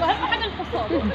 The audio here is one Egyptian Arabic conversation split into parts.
واهم حاجة الحصان.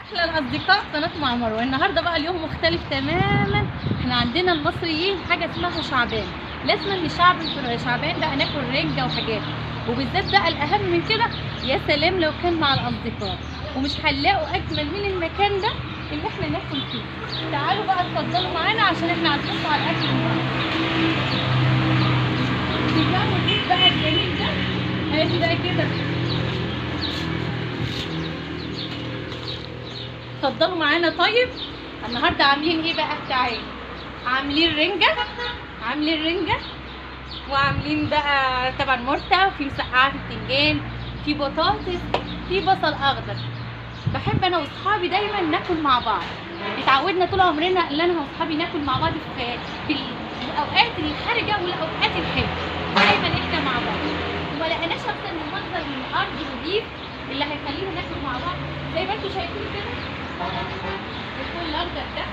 احلى الاصدقاء قناة مع مروه. النهارده بقى اليوم مختلف تماما. احنا عندنا المصريين حاجة اسمها شعبان، لازم نشعب في شعبان بقى ناكل رنجه وحاجات، وبالذات بقى الاهم من كده يا سلام لو كان مع الاصدقاء، ومش هنلاقوا اجمل من المكان ده اللي احنا ناكل فيه. تعالوا بقى اتفضلوا معانا عشان احنا عازمينكم على الاكل النهارده. الجو البيت بقى الجميل ده، هاتي بقى كده، اتفضلوا معانا. طيب النهارده عاملين ايه بقى؟ تعالوا عاملين رنجه، عاملين رنجه وعاملين بقى طبعا مرته، وفي مسقعه، في بتنجان، في بطاطس، في بصل اخضر. بحب انا واصحابي دايما ناكل مع بعض، اتعودنا طول عمرنا ان انا واصحابي ناكل مع بعض في الاوقات الحرجة والاوقات الحلوة، دايما احنا مع بعض، وما لقيناش اكتر من منظر من الارض نضيف اللي هيخلينا ناكل مع بعض زي ما انتم شايفين كده. الفول الاخضر ده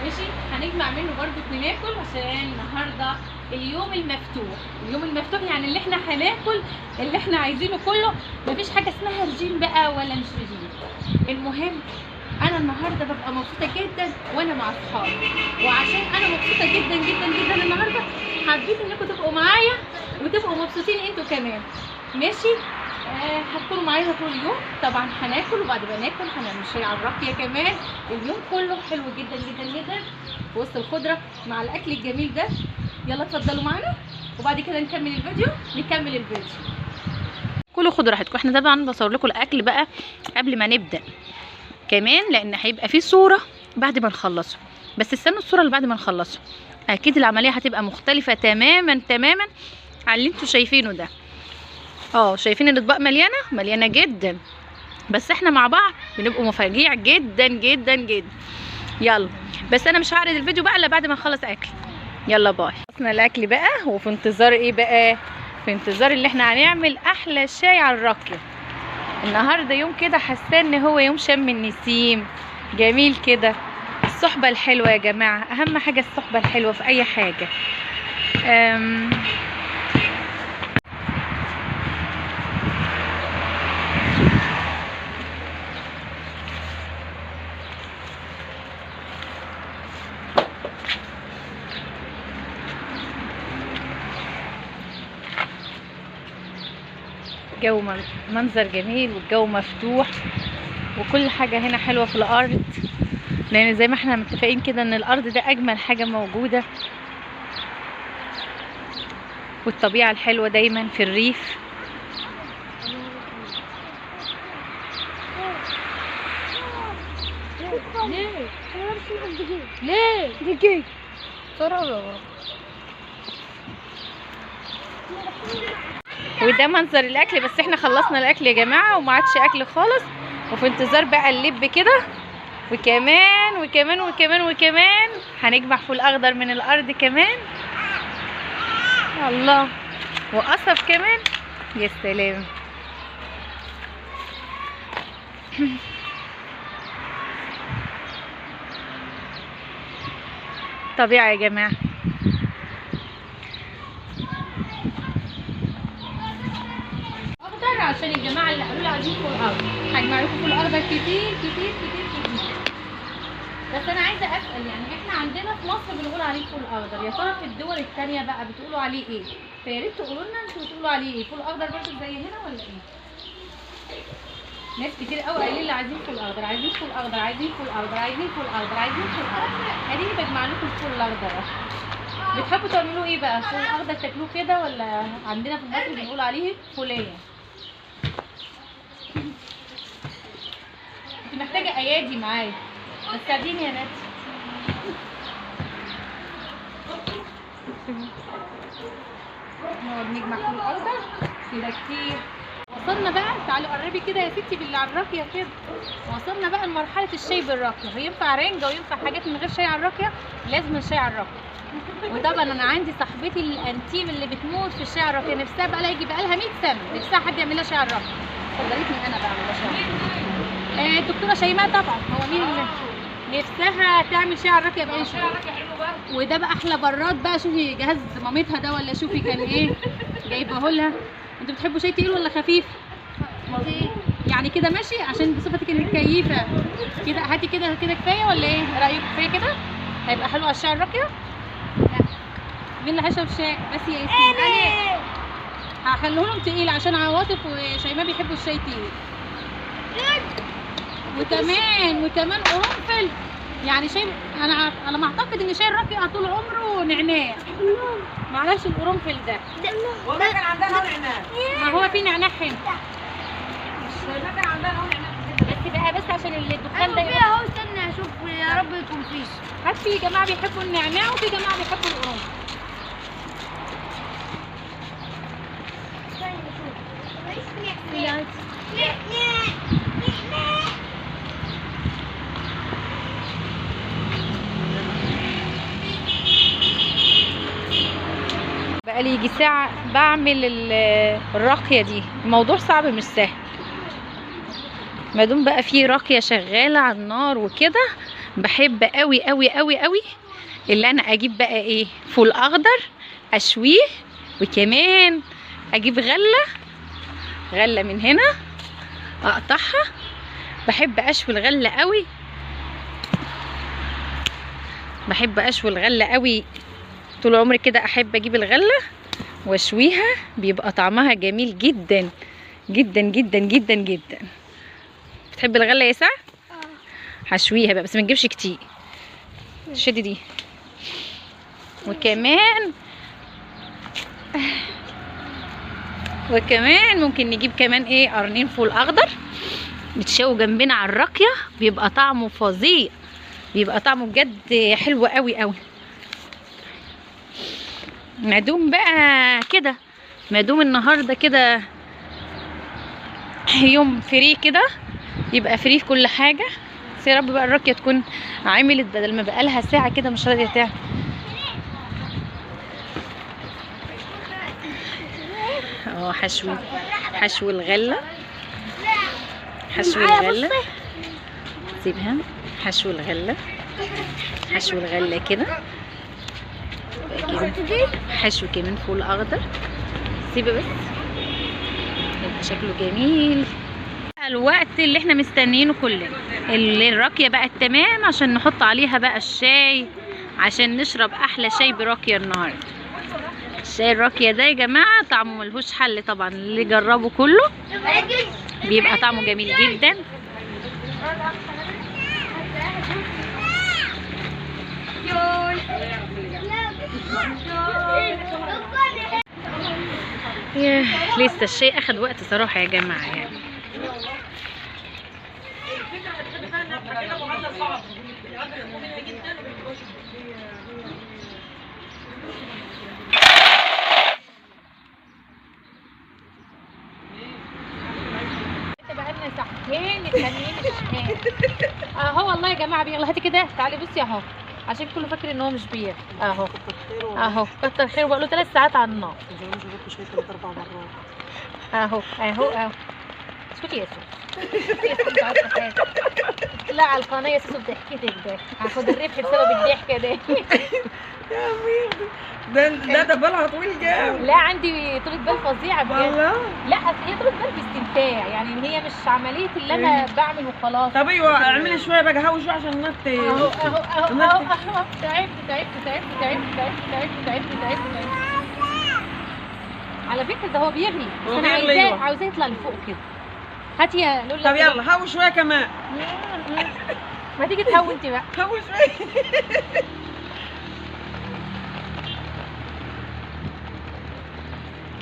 ماشي، هنجمع منه برضو ناكل عشان النهارده اليوم المفتوح. اليوم المفتوح يعني اللي احنا هناكل اللي احنا عايزينه كله، مفيش حاجة اسمها رجيم بقى ولا مش رجيم. المهم انا النهارده ببقى مبسوطة جدا وانا مع اصحابي، وعشان انا مبسوطة جدا جدا جدا النهارده حبيت انكم تبقوا معايا وتبقوا مبسوطين انتوا كمان. ماشي، هتكونوا معايا طول اليوم. طبعا هناكل، وبعد ما ناكل هنعمل شاي على الراقية كمان. اليوم كله حلو جدا جدا جدا في وسط الخضرة مع الاكل الجميل ده. يلا اتفضلوا معانا وبعد كده نكمل الفيديو، نكمل الفيديو. كلوا خدوا راحتكم. احنا طبعا بصور لكم الاكل بقى قبل ما نبدا كمان، لان هيبقى فيه صوره بعد ما نخلصه، بس استنوا الصورة اللي بعد ما نخلصه، اكيد العملية هتبقى مختلفة تماما تماما على اللي انتوا شايفينه ده. شايفين الاطباق مليانة مليانة جدا، بس احنا مع بعض بنبقوا مفاجيع جدا جدا جدا. يلا بس انا مش هعرض الفيديو بقى الا بعد ما نخلص اكل. يلا باي. خلصنا الاكل بقى، وفي انتظار ايه بقى؟ في انتظار اللي احنا هنعمل احلى شاي على الراقية. النهارده يوم كده حاسه ان هو يوم شم النسيم جميل كده. الصحبة الحلوة يا جماعة، اهم حاجة الصحبة الحلوة في اي حاجة. جو منظر جميل، والجو مفتوح، وكل حاجة هنا حلوة في الأرض، لأن زي ما احنا متفقين كده إن الأرض ده أجمل حاجة موجودة، والطبيعة الحلوة دايما في الريف. ليه؟ ليه؟ دقيق وده منظر الاكل. بس احنا خلصنا الاكل يا جماعة وما عادش اكل خالص، وفي انتظار بقى اللب كده، وكمان وكمان وكمان وكمان هنجمع فول اخضر من الارض كمان. الله، وقصب كمان، يا سلام. طبيعي يا جماعة. عشان الجماعة اللي قالوا لي عايزين فول اخضر، هجمع لكم فول اخضر كتير كتير كتير كتير. بس انا عايزه اسال، يعني احنا عندنا في مصر بنقول عليه فول اخضر، يا ترى في الدول الثانية بقى بتقولوا عليه ايه؟ فيا ريت تقولوا لنا انتوا بتقولوا عليه ايه؟ فول اخضر برضه زي هنا ولا ايه؟ ناس كتير قوي قايلين لي عايزين فول اخضر، عايزين فول اخضر، عايزين فول اخضر، عايزين فول اخضر، عايزين فول اخضر. اديني بجمع لكم الفول الاخضر اهو. بتحبوا تعملوه ايه بقى؟ فول اخضر تاكلوه كده، ولا عندنا في مصر بنقول عليه فوليه؟ انت محتاجه ايادي معايا، بس ساعديني يا ناتي. نقعد نجمع فول اخضر كده كتير. وصلنا بقى، تعالوا قربي كده يا ستي باللي على الراكيه كده. وصلنا بقى لمرحلة الشاي بالراكيه. هينفع رنجه وينفع حاجات من غير شاي على الراكيه؟ لازم الشاي على الراكيه. وطبعا انا عندي صاحبتي الانتيم اللي بتموت في الشاي على الراكيه، نفسها بقى لها يجي بقى لها 100 سنة نفسها حد يعمل لها شاي على الراكيه. فضلتني انا بعمل لها شاي. الدكتورة شيماء طبعا، هو مين اللي نفسها تعمل شاي على الراكيه بقى شوية. وده بقى احلى براد بقى، شوفي جهاز مامتها ده ولا شوفي كان ايه جايبه لها. انتوا بتحبوا شاي تقيل ولا خفيف؟ يعني كده ماشي عشان بصفتك انك كيفه كده. هاتي كده كده كفاية ولا ايه رايك؟ كفاية كده هيبقى حلو على الشاي الراكيه. لا مين اللي هيشرب شاي بس يا ياسين؟ انا هخليه لهم تقيل عشان عواطف وشيماء بيحبوا الشاي تقيل. وكمان قرنفل. يعني شاي، انا على ما اعتقد ان شاي الراكيه طول عمره نعناع، معرفش القرنفل ده. والله كان عندها نوع نعناع. ما هو في نعناع حلو. ما كان عندها نوع نعناع بس بقى، بس عشان الدخان ده. ايوه اهو، استنى اشوف يا رب يكون فيه. هات، في جماعة بيحبوا النعناع وفي جماعة بيحبوا القرنفل. استنى اشوف. نعناع نعناع. بقالي يجي ساعة بعمل الراقية دي. الموضوع صعب مش سهل. ما دام بقى في راقية شغالة على النار وكده، بحب قوي قوي قوي قوي اللي انا اجيب بقى ايه، فول اخضر اشويه، وكمان اجيب غلة من هنا اقطعها. بحب اشوي الغلة قوي، بحب اشوي الغلة قوي طول عمري كده. احب اجيب الغلة واشويها، بيبقى طعمها جميل جدا جدا جدا جدا جدا. بتحب الغلة يا سعد؟ هشويها بقى بس ما نجيبش كتير. شدي دي. وكمان ممكن نجيب كمان ايه، قرنين فول اخضر نتشوي جنبنا على الراكيه، بيبقى طعمه فظيع، بيبقى طعمه بجد حلو قوي قوي. مدوم بقى كده، مدوم النهارده كده يوم free كده، يبقى free في كل حاجة. بس يا رب بقى الراكيه تكون عملت بدل ما بقالها ساعة كده مش راضية تعمل. حشو الغلة، حشو الغلة، سيبها. حشو الغلة، حشو الغلة كده. حشو كمان فول اخضر، سيبه بس يبقى شكله جميل. الوقت اللي احنا مستنيينه كلنا، الراكيه بقت تمام عشان نحط عليها بقى الشاي، عشان نشرب احلى شاي براكيه النهارده. الشاي الراكيه ده يا جماعة طعمه ملهوش حل طبعا، اللي جربه كله بيبقى طعمه جميل جدا. لسه الشاي اخد وقت صراحة يا جماعة يعني. بقالنا ساعتين مستنيين الشاي اهو. والله يا جماعة بيغلى. هاتي كده، تعالي بصي اهو، عشان كله فاكر ان هو مش بيغلي. اهو اهو، كتر خيره، بقاله 3 ساعات على النار. اهو اهو اهو. اسكتي يا سوسو، اسكتي يا سوسو، مش عارفه حاجة. لا على القناة يا سوسو بضحكتك ده، هاخد الربح بسبب الضحكة ده. يا امير ده بالها طويل جامد. لا عندي طولة بال فظيعة بجد والله. لا اصل هي طولة بال باستمتاع، يعني هي مش عملية اللي انا بعمل وخلاص. طب ايوه اعملي شوية بقى، هوي شوية عشان النار اهو اهو اهو اهو. تعبت تعبت تعبت تعبت تعبت تعبت تعبت تعبت تعبت. على فكرة ده هو بيغلي، بس انا عاوزاه يطلع لفوق كده. هاتي يا لولا. طب يلا هوي شوية كمان. ما تيجي تهوي انت بقى. هوي شوية.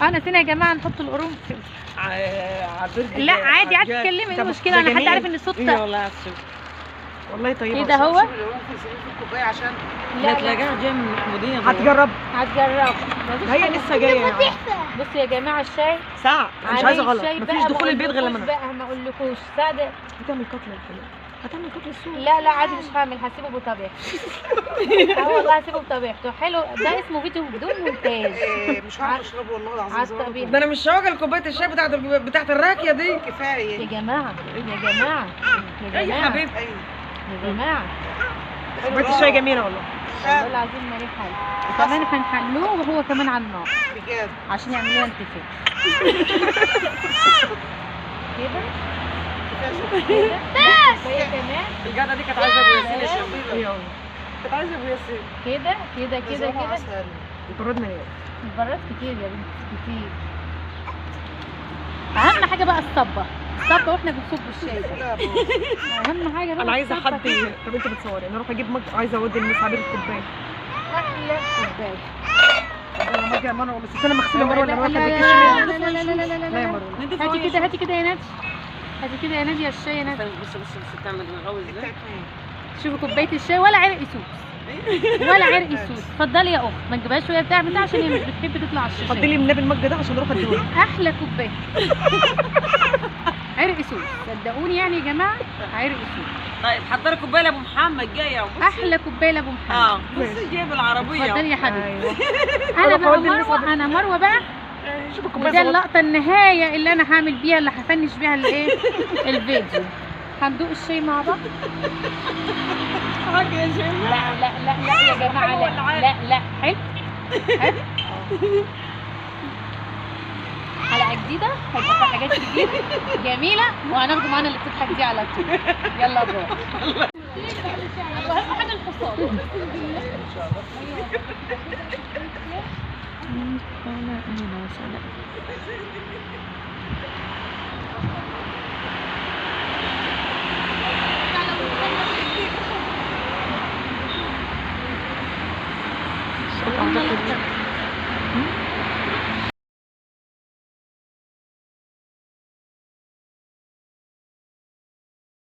انا سنة يا جماعة نحط القرنفل. لا عادي عادي تتكلمي، ايه المشكلة؟ انا حد عارف ان الصوت ده والله. والله طيبة. كده هو لا تلاقيها جاية من المحموديه. هتجرب هي لسه جاية. بصوا يا جماعة الشاي ساعة مش عايزه غلط، مفيش دخول البيت غير لما انا بقى ما اقولكوش ساعة. هتعمل قتل الحقيقة، هتعمل قتل السوق. لا لا عادي مش هعمل، هسيبه بطبيعته. اه والله هسيبه بطبيعته. حلو ده، اسمه فيديو بدون مونتاج. مش هعرف اشربه والله العظيم. ده انا مش هاكل كوباية الشاي بتاعت الراكيه دي. كفاية يا جماعة يا جماعة يا جماعة يا حبيبتي يا جماعة، كوباية الشاي جميلة والله. والله العظيم ما ليه حل. كمان هنحلوه وهو كمان على النار بجد عشان يعمل لنا انتفاخ كده. بس كمان الجدة دي كانت عايزه ابو ياسين يا شباب، كانت عايزه ابو ياسين. كده كده كده كده. البراد مليان، البراد كتير يا بنتي كتير. اهم حاجة بقى الصبه، الصبه واحنا بنصب الشاي ده اهم حاجة بقى. انا عايزه حد. طب انت بتصوري، انا اروح اجيب مج، عايزه اودي المسعبير الكوباية. احلى كوباية. انا مج يا مروه، بس انا مغسله مروه. لا لا لا لا لا لا لا. هاتي كده، هاتي كده يا نادي، هاتي كده يا نادي الشاي يا نادي. بصي بصي بصي بتعمل غوي ازاي. شوفي كوباية الشاي ولا عرق سوس، ولا عرق سوس. اتفضلي يا اخت، ما تجيبهاش وهي بتعمل ده عشان هي مش بتحب تطلع على الشاشة. اتفضلي من المج ده عشان اروح اديهولك. احلى كوباية عرق سوس، صدقوني يعني يا جماعة عرق سوس. طيب حضري كوباية لابو محمد جاية. احلى كوباية لابو محمد. بصي جايب العربية. اتفضلي يا حبيبتي. انا بقى مروه، انا مروه بقى. وده اللقطة النهاية اللي انا هعمل بيها، اللي هفنش بيها الايه الفيديو. هندوق الشاي مع بعض. حاجة يا شيماء. لا لا لا لا يا جماعة، لا لا لا. حلو حلو. حلقة جديدة هيبقى في حاجات جديدة جميلة، وهناخده معانا اللي بتضحك دي على طول. يلا باي. اهم حاجة الحصان.